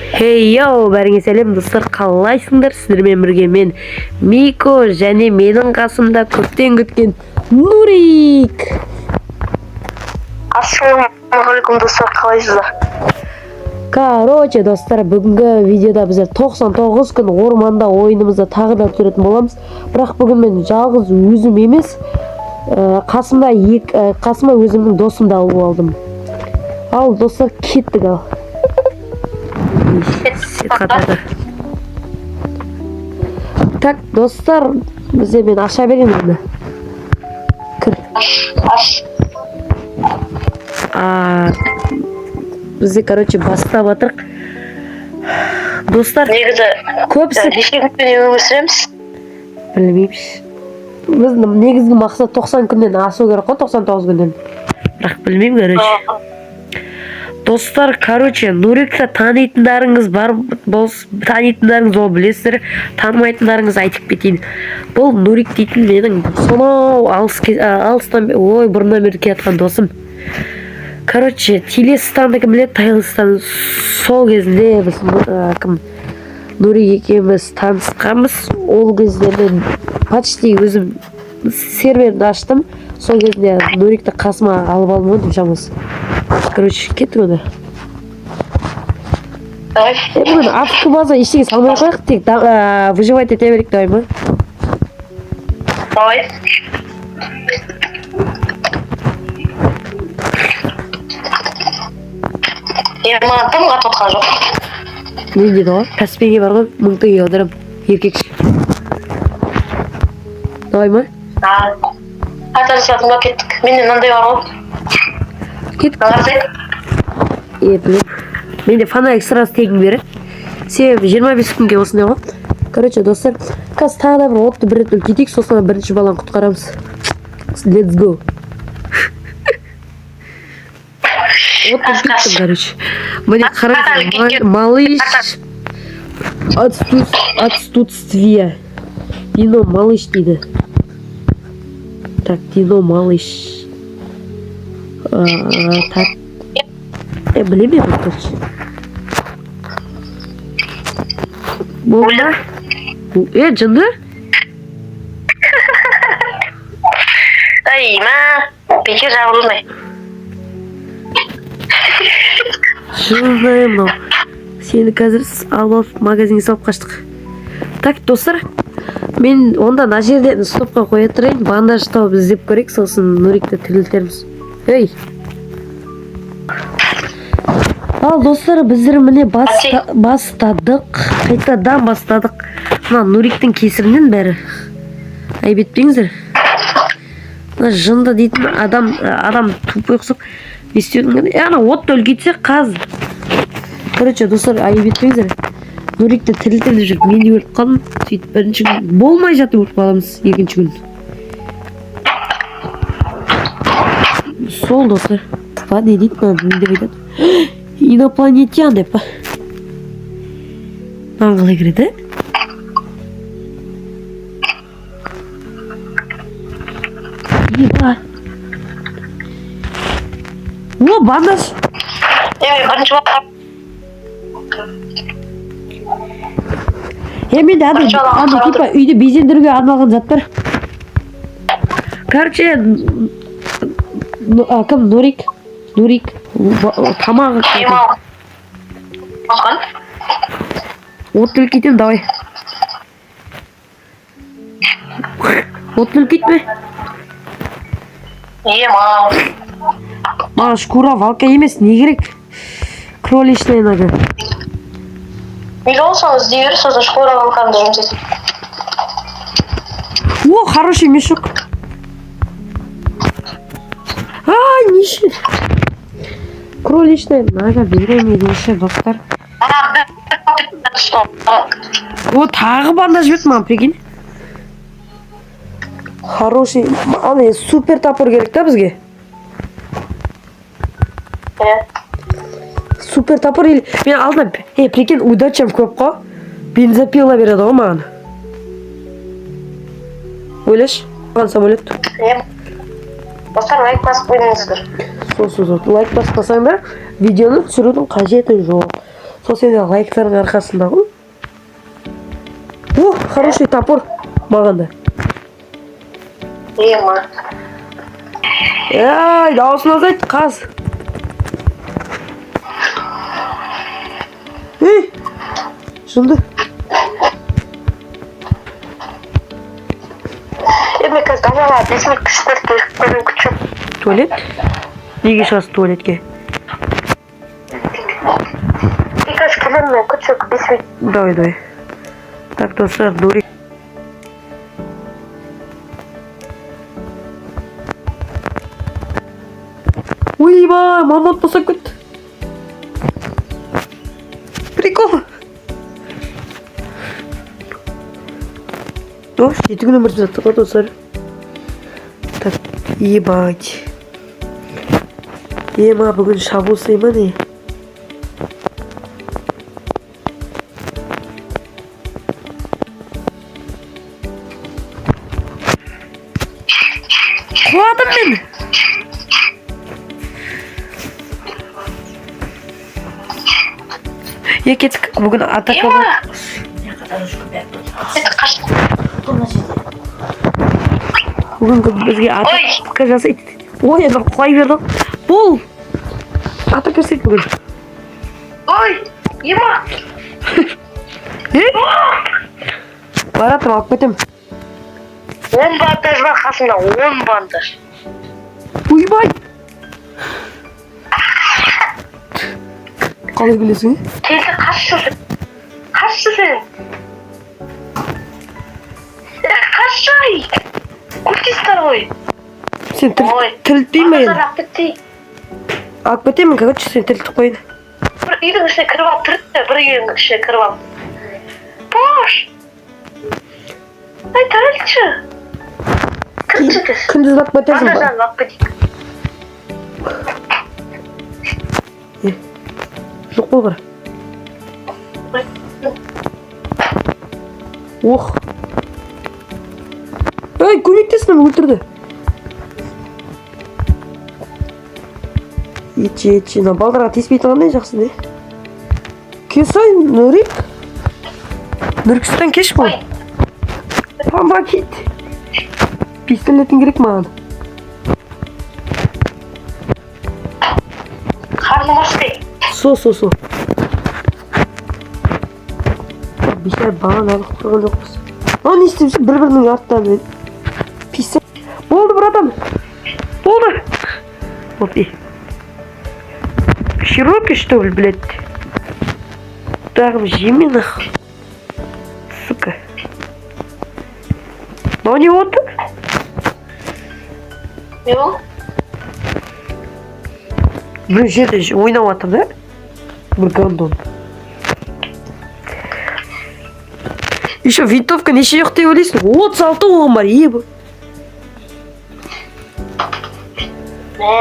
Хей, йоу, бәріңе сәлем, достар, қалайсыңдар? Сіздермен бірге мен, Мико, және менің қасымда көптен күткен Нурик. Ассалаумағалейкум, достар, қалайсыздар? Короче, достар, бүгінгі видеода біздер 99 күн орманда ойынымызды тағы да түсіретін боламыз. Бірақ бүгін мен жалғыз өзім емес, қасымда қасыма өзімнің досымды алып алдым. Ал, достар, кеттік ал. Сет қатады. Так, достар, бізде мен аша берейін енді. Кір. Аш. А, бізде, короче, бастап жатырық. Достар, Негізі көбісі неше күннен өмір сүреміз? Білмеймін. Біздің негізгі мақсат 90 күннен асу керек қой, 99 күннен. Бірақ білмеймін, короче. Достар, короче, Нурикті танитындарыңыз бар болс, танитындарыңыз ол білесіздер, танымайтындарыңыз айтып кетейін. Бұл Нурик дейтін менің сонау алыс алыстан, ой, бұрыннан бері келе жатқан досым. Короче, Телестанды кім біледі, Тайлыстан, сол кезінде біз кім, Нурик екеуміз танысқанбыз. Ол кезде мен почти өзім серверді аштым. Сол кезінде Нурикті қасыма алып алдым ғой деймін шамасы. Короче, кеттік онда. Давай. Бүгін АФК база ештеңе салмай ақ қояйық, тек выживать ете берейік, давай ма? Давай. Е, маған тым қатып отқан жоқ. Мен дейді ғой, Каспийге бар ғой, 1000 теңге аударамын, еркекше. Давай ма? Қайта жасадым ба, кеттік. Менде мынандай бар ғой. Кеттік. Қарасай. Е, білемін. Менде фонарик сразу тегін береді. Себебі 25 күнге осындай ғой. Короче, достар, қазір тағы да бір отты бір рет үлкейтейік, сосын бірінші баланы құтқарамыз. Let's go. Отты үлкейттім, короче. Міне, қараңыз, малыш отсутствие. Дино малыш дейді. Так, Дино малыш. Так. Е, білемін мен, короче. Болды ма? Е, жынды? Ай, мә, бекер жабылмай. Жынды мынау. Сені қазір алып алып магазинге салып қаштық. Так, достар, мен онда мына жерден стопқа қоя тұрайын, бандаж тауып іздеп көрейік, сосын Нурикті тірілтерміз. Ей! Ал, достар, біздер міне бастадық. Қайтадан бастадық. Мына Нуриктің кесірінен бәрі. Айып етпеңіздер. Мына жынды дейтін адам тупой ұқсап не істеудің. Е, ана отты үлкейтсе қаз. Короче, достар, айып етпеңіздер. Нурикті тірілтемін деп жүріп, мен де өліп қалдым. Сөйтіп бірінші күн болмай жатып өліп қаламыз, екінші күн. Сол, достар. Па, не дейді мына, не деп айтады? Инопланетян деп па? Маған қалай кіреді? Еба. О, бандаж. Е, мен бірінші бала. Е, менде андай, Бірінші баланы андай қарап типа үйді безендіруге арналған заттар. Короче, кім, Нурик? Нурик. Тамағы. Ема. Отқан. Отты үлкейтемін, давай. Отты үлкейтме. Ема. Маған шкура волка емес, не керек? Кроличная нога. Миллион соны іздей бер, сосын шкура волканы жұмыс ет. О, хороший мешок. А, неше. Кроличная нога беремін неше, достар. О, тағы бандаж берді маған, прикинь. Хороший, ана супер топор керек та бізге. Е. Супер топор или мен алдына, е, прикинь, удачам көп қой. Бензопила береді ғой маған. Ойлашы, маған самолет. Е. Достар, лайк басып қойыңыздар. Сол, сол, сол. Лайк баспасаңдар, видеоны түсірудің қажеті жоқ. Сол сенің лайктарың арқасында ғой. О, хороший топор маған да. Ема. Ей, дауысын азайт, қаз. Ей, жынды. Е, мен қазір далаға 5 минут күшті келіп көрем, күтші. Туалет? Неге шығасың туалетке? Мен қазір келемін, мен күтші 5 минут. Давай, давай. Так, достар, Нурик. Ойбай, мамонт босап кетті. Прикол. Дос, 7 күн өмір сүріп жаттық қой, достар. Так, ебать. Ема, бүгін шабуыл ма не? Құладым мен. Е, кеттік. Бүгін атака Ема! болады. Это қаш. Бүгінгі бізге атака жасайды. Ой, ана құлай берді. Бол. Атака жасайды бүгін. Ой, ема. Е? Баратым, алып кетемін. 10 бандаж бар қасымда, 10 бандаж. Ойбай! Қалай күлесің, е? Келді, қашшы сен. Қашшы сен. Е, қашшы ай. Культисттер ғой. Сен Ой. тірілтпеймін ба енді? Бандаждар алып кетті. Алып кетемін, короче, сен тірілтіп қояйын. Бір үйдің ішіне кіріп алып тірілтті, бір үйдің ішіне кіріп алып. Бош. Ай, тірілтші. Кірші тез. Күндіз алып кетесің ба? Бандаждарын алып кетейік. Е, жоқ бол, бар. Ой. Ох. Ей, көмектесін, өлтірді. Ечі, ечі, мына балдарға тиіспейтін қандай жақсы не? Кесай, Нурик. Нүркістен кеш бол. Ой. Помогите. Пистолетің керек маған. Қарным ашты. Со, со, со. Бейшара баланы әлі құтқарған жоқпыз. Мынау не істеп жүр? Бір бірінің артынан. Писать. Болды, братан. Болды. Вот и. Широкий, что ли, блядь? Тағым жеме нах. Сука. Мынау не болды? Не ол? Бір жерде ойнап жатыр да? Бір гандон. Еще винтовка неше жоқ деп ойлайсың? 36 оғым бар, ебі. Не?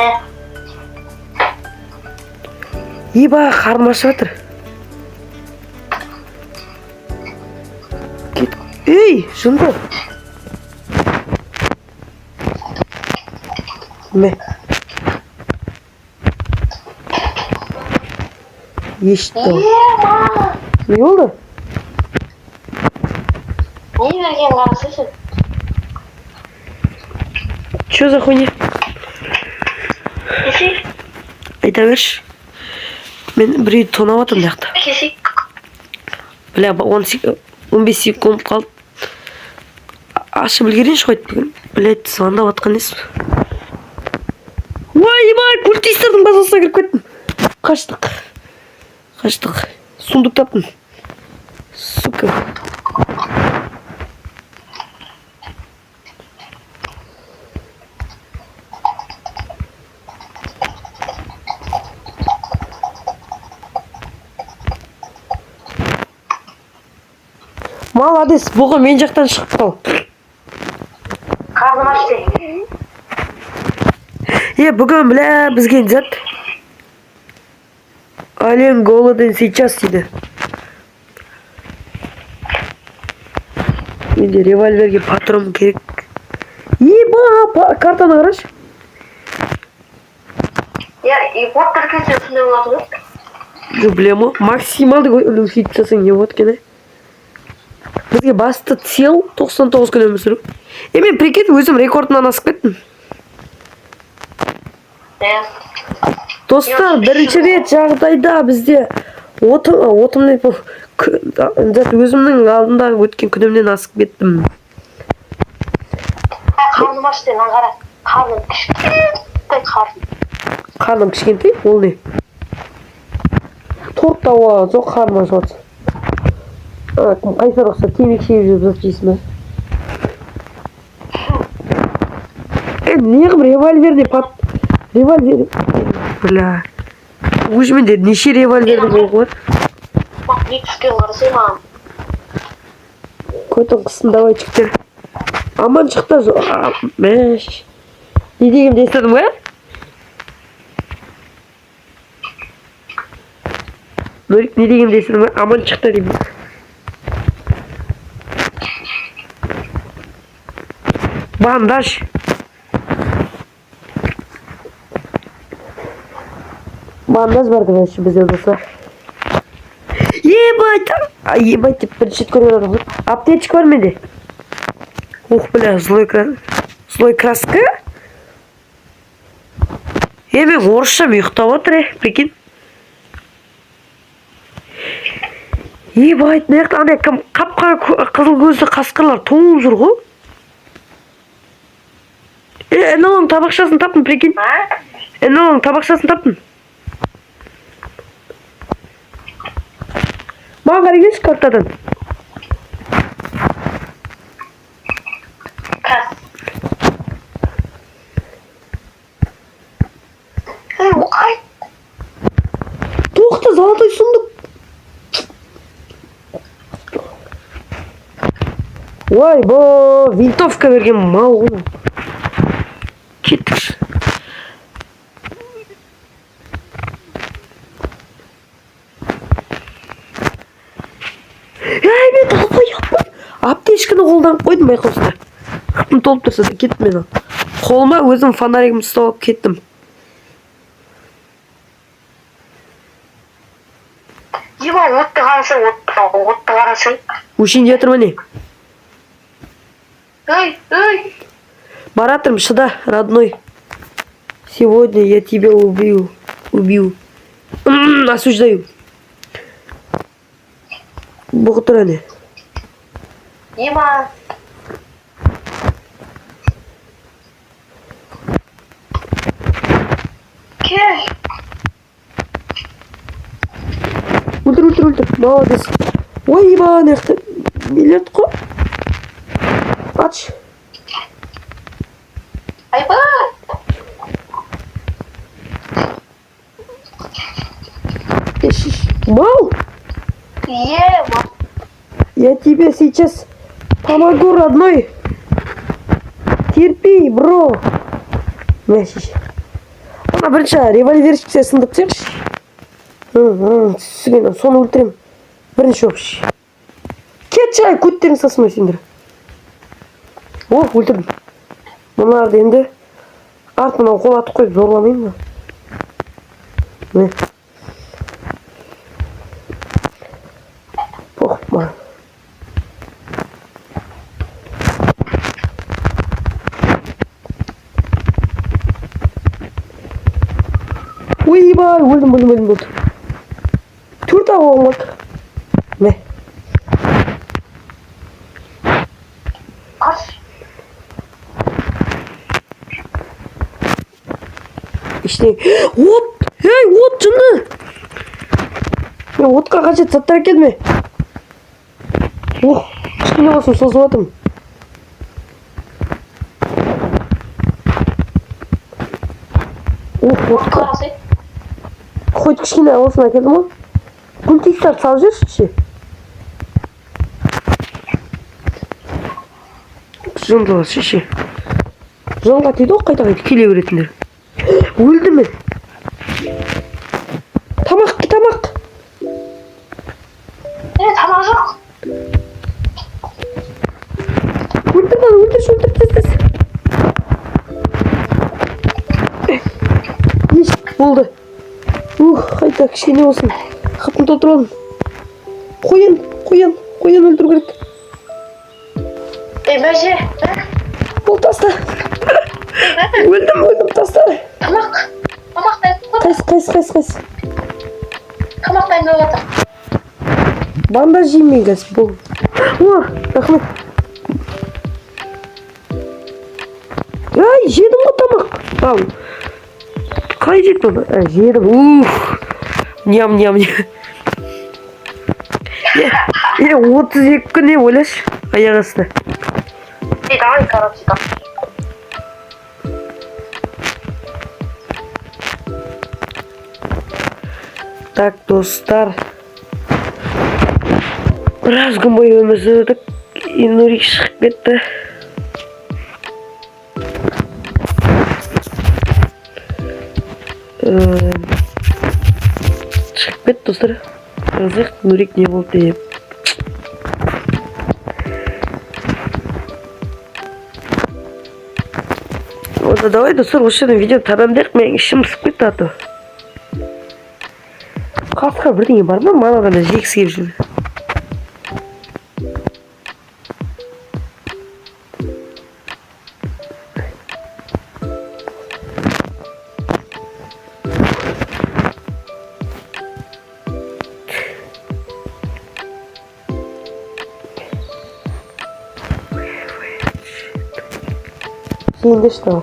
Еба, қарным ашып жатыр. Кет. Ей, жынды. Мә. Ешті. Ема! Не болды? Не берген қарасы сен? Че за хуйня? Кесей, Айта берші. Мен бір үйді тонап жатырмын мына жақта. Кесей. Бля, 15 секунд қалды. Ашып үлгерейінші ғой бүгін. Блядь, звондап жатқан несі? Ой, культистердің базасына кіріп кеттім. Қаштық. Қаштық. Сундук таптым. Сука. Молодец, бұғы мен жақтан шығып қал. Қарным ашты. Е, бүгін, бля, бізге не зат? Олень голоден сейчас дейді. Менде револьверге патрон керек. Еба, картаны қарашы. Я, и вот бір кезде сондай болады ғой. Жоқ, білемін ғой, максималды сөйтіп тастасаң не болады екен, ә? Бізге басты цель 99 күн өмір сүру. Е, мен, прикинь, өзім рекордымнан асып кеттім. Иә. Достар, бірінші рет жағдайда бізде отым не, бұл өзімнің алдындағы өткен күнімнен асып кеттім. Ә, қарным ашты, мына қара. Қарным кішкентай, қарным. Қарным кішкентай, ол не? Торт тауып алған соң қарным ашып жатыр. А, кім Қайсар ұқсап темекі шегіп жүріп зат жейсің ба? Е, неғып револьверный пат револьвер, бля, уже менде неше револьвердің оғы бар. Бақ, не түскен, қарасай маған. Көтін қыссын, давай, жігіттер. Аман шықты. Мәш. Не дегенімді естідің ба? Нурик, не дегенімді естідің ба? Аман шықты деймін. Бандаж. Бандаж бар, короче, бізде, достар. Ебать! А, ебать деп бірінші рет көріп жатырмын ғой. Аптечка бар менде. Ух, бля, злой краска? Е, мен орысшам ұйықтап отыр, е, прикинь. Ебать, мына жақта андай кім қап-қара қызыл көзді қасқырлар толып жүр ғой. Е, НЛО-ның табақшасын таптым, прикинь. А? НЛО-ның табақшасын таптым. Маған қарай келші картадан. Крас. Ей, ай, Тоқта, золотой сундук. Ой, бо, винтовка берген мал ғой. Кеттікші. Ей, мен долбоебпын. Аптечканы қолданып қойдым байқаусызда. Қыпым толып тұрса да кеттім мен. Қолыма өзім фонаригімді ұстап алып кеттім. Ема, отты қарасай, отты, отты қарасай. Өшейін деп жатыр міне. Ей, ей. Баратырмын, шыда, родной. Сегодня я тебя убью. Убью. Осуждаю. Бұғы тұр әне. Ема. Кел. Өлтір, өлтір, өлтір. Молодец. Ой, ебан, ана жақта миллиард қой. Атшы. Айбай. Е, мал! Ема. Я тебе сейчас помогу, родной. Терпи, бро. Мә, шеше. Ана бірінші револьверщикте сындырып тастайықшы. Түскен, соны өлтірем. Бірінші болып. Кетші, ай, көттерің сасымай сендер. О, өлтірдім. Мыналарды енді артынан қол атып қойып зорламаймын ба? Мә. Пох, маған. Ойбай, өлдім, өлдім, өлдім, болды. Төрт ақ оғым қалды. Мә. Қаш. Ештеңе. От! Ей, от, жынды! Мен отқа қажет заттар әкелдім. Ох, кішкене болсын созып жатырмын. Ох, Отты отқа. қарасай. Хоть кішкене болсын әкелдім ғой. Культисттарды салып жіберші ше. Жындылар шеше. Жынға тиді ғой, қайта қайта келе беретіндер. Өлді ме? Тамақ, тамақ. Е, тамақ жоқ. Өлтір мені, өлтірші, өлтір, тез, тез. Еш, болды. Ух, қайта кішкене болсын. Хпын толтырып алдым. Қоян, қоян, қоян өлтіру керек. Ей, бәже. Бұл, таста. Өлдім, өлдім, таста. Тамақ. Тамақ дайындап. Қайсы, қайсы, қайсы, қайсы? Тамақ дайындап жатыр. Бандаж жеймін мен қазір. Бол. О, рахмет. Ай, жедім ғой тамақ. Ау. Қалай жедім оны? А, жедім. Уф. Ням, ням, ням. Е, 32 күн, е, ойлашы. Аяқ асты. Ей, давай, короче, да. Так, достар. Біраз күн бойы өмір сүрдік. И Нурик шығып кетті. Шығып кетті, достар. Қызық, Нурик не болды деп. Онда давай, достар, осы жерден видео тәмамдайық. Менің ішім пысып кетті, а то. Қасқа бірдеңе бар ма? Манадан да жегісі келіп жүр. Жейіндеші, давай.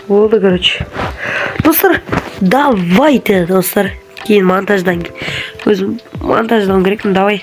Болды, короче. Достар, давайте, достар. Кейін монтаждан өзім монтаждауым керек. Давай.